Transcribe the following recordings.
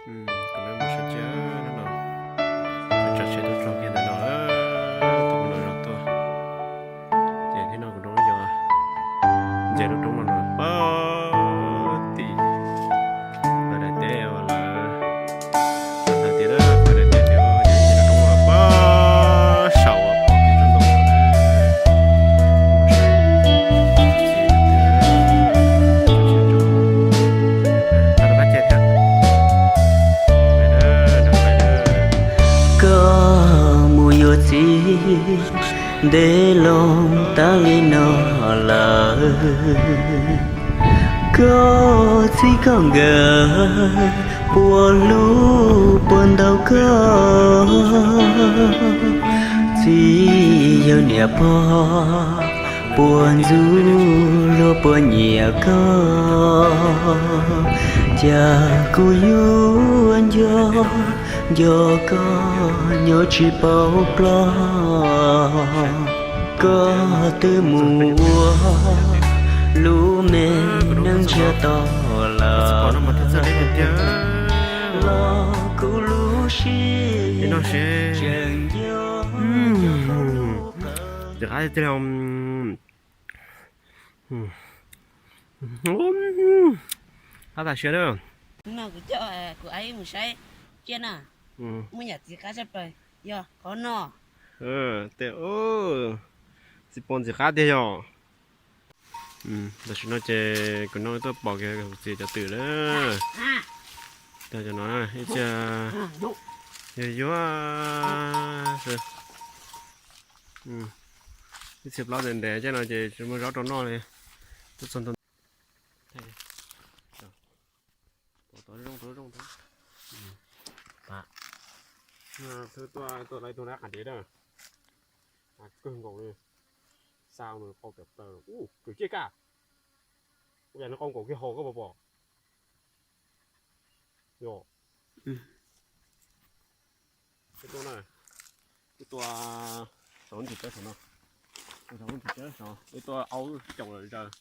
Kuv lawv mus sawv cia no, tsam tsheb tuaj txog kiag ntawm no, tus kuv nram zos tuaj, ces thiab no kuv nrog yos ntsia lub roob no no pab tim lawv daim teb uas lawv hais tias lawv daim teb tias lub roob no pab saum uas pom kev roob ntoo no. Koj mus yuav txiv ntev loo tas li no lawm, koj txiv koj nkawd puas hlub puas ntaus koj? Txiv yawg niam pog puas ntxub luag puas nyiam koj? Cas kuv yuav nco nco koj nyob tsis paub ploj. Koj twb mus ua lub me neej ntsiag to lawm, los kuv lub siab tseem nco koj. Qab tas siab na. No kuv coj kuv aib mus saib tsiaj na. Muaj yam txiv qab tshaj plaws yog qhov no. Tej txiv pos ntxim qab tiag yog. Tam sim no ces kuv no tuaj pom kiag kuv txiv cov twm na. Tag cov no ib txhia yuag yuag xwb. Ib txhia plaub ntev ntev caj no ces tsis muaj zaub rau noj li. Tuaj txog ntawm, tau zoo tau zoo tau. Tuaj tuaj lawv tus nab qab dev na. Kawg nkaus li. Xa nws qau cov plaws. Ua kwv ciaj kaj. Ua cas nws qau nkaus kiag hauv koj puas pom? Yog. Ib tug na, ib tug saum lub nrig tsawb saum no, tus saum lub nrig tsawb saum, ib tug aub caum lawm zaws,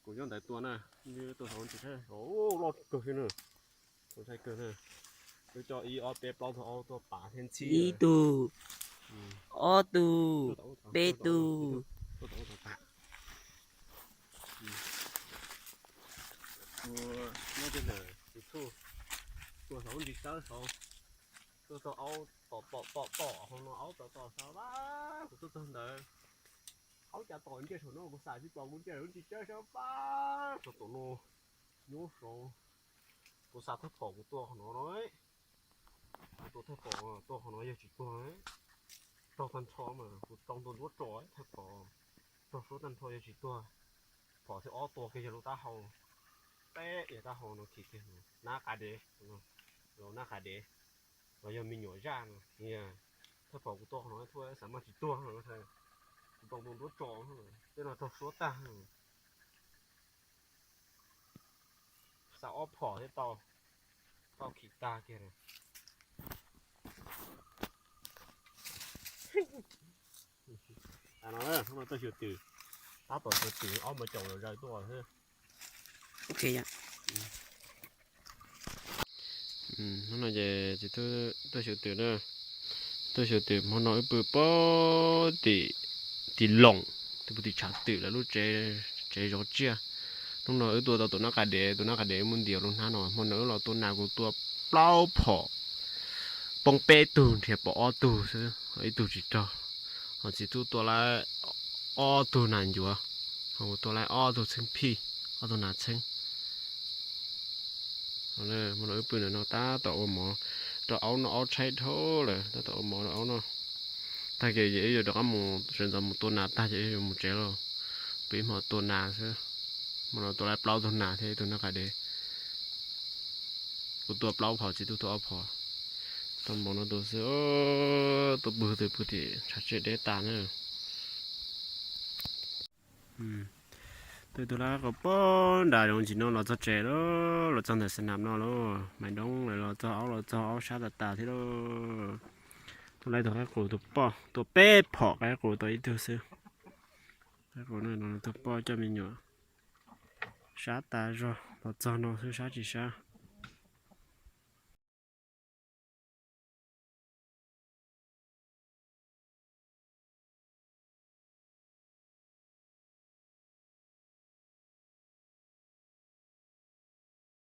kuv nyob ntawd tua na, ib tug saum lub nrig tsawb saum, loj kawg xwb na, tus ntshai kawg na. Wb coj ib ob peb plaub tug aub tuaj pav thiab ntxhib. Ib tug, ob tug, peb tug. Nyob tej ntawm tus txhuj, tua saum lub nrig tsawb saud, tua tau aub tom tom tom tom hauv no, aub tom tom saud pab, kuv tuaj txog ntawd, aub cas tom ntsiag saum no, kuv xav tsis pom kuv ntsiag lub nrig tsawb saud pab, saud tom no, nyob saud, kuv xav thawj phom kuv tua qhov no no, kuv tua thawj phom tua qhov no yog tsis tuag, raug tag nrho mas kuv tau ntua nruab tso thawj phom, raug suab tag nrho yog tsis tuag, phom thiab ob tua kiag yog lub taub hau, peb yog taub hau no khi kiag nab qab dev, los nab qab dev, los yog me nyuam zaj no, thawj phom kuv tua qhov no thuaj xav mas tsis tuag, kuv tau ntua nruab tso, tej no raug suab tag. Xav ob phom thiab tau, tau khi tag kiag. No, hnub no tuaj xyuas twm, tab tom xyuas twm ob mas caum los zaws tuaj xwb. Hnub no ces tsis tuaj xyuas twm na, tuaj xyuas twm hmo no wb pw pab tim, tim Loos, twb pw tim tshav twm lawv lub tsev, tsev zov tsiaj. Hnub no wb tua tau tus nab qab dev, tus nab qab dev muab ntiav lub hnab no, hmo no wb los tua nas kuv tua plaub phom, poob peb tug nrhiav pom ob tug xwb, ib tug tsis raug. Ho txiv tub tua lawm ob tug nas ncuav, ho kuv tua lawm ob tug txheeb phij, ob tug nas txheeb. Hmo no wb pw ntawm no tab tom ua mov rau aub noj, aub tshaib dhau lawm tab tom ua mov rau aub noj. Tag kis ces wb yuav rov qab mus sawv ntxov mus tua nas tag ces wb yuav mus tsev lauj. Pw ib hmo tua nas xwb. Hmo no tua lawm plaub tug nas thiab ib tug nab qab dev. Kuv tua plaub phom, txiv tub tua ob phom. Tau npaum no tus xwb, tuaj pw twb pw tim tshav tsiaj deb tas na. Tuaj tua lawm qaib qus poob nram zoov ntsis no los txog tsev lauj, los txog ntawm xa nam no lauj, Maiv Doob lawv los txog, aub los txog, aub sab tas tas thiab lauj. Tuaj lawm tus qaib qus tus poj, tua peb phom qaib qus tau ib tug xwb. Qaib qus no tus poj coj me nyuam sab tas zog, los txog no xwb sab tsis sab.